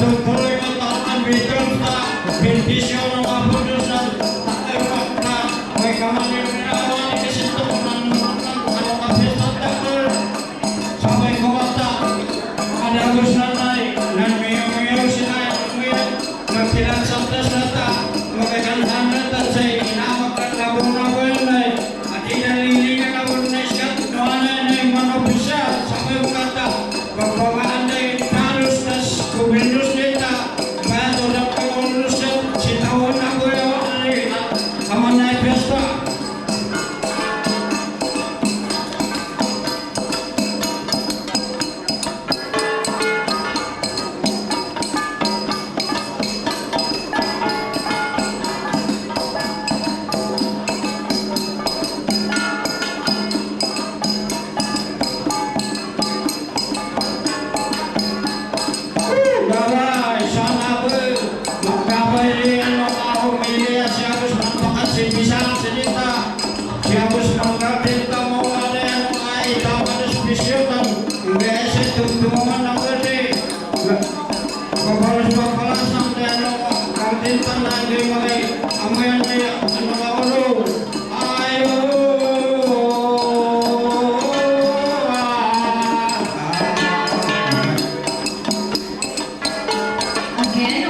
patuloy na taon biton sa bendisyon ng abudusan at na may kamanirawan kasi ito ng kapitang takol sabay kumata ada gusto na nan miyaw sila nagkilang santas na ta magkakanhan na ta sa inamakang labong na buwan at inaliling na labong na iskat noana na yung manopisa sabay kumata pagpamaan na yung talos na kuminus nita bato na pagkulus si tawon na buwan aman na pesta. Again,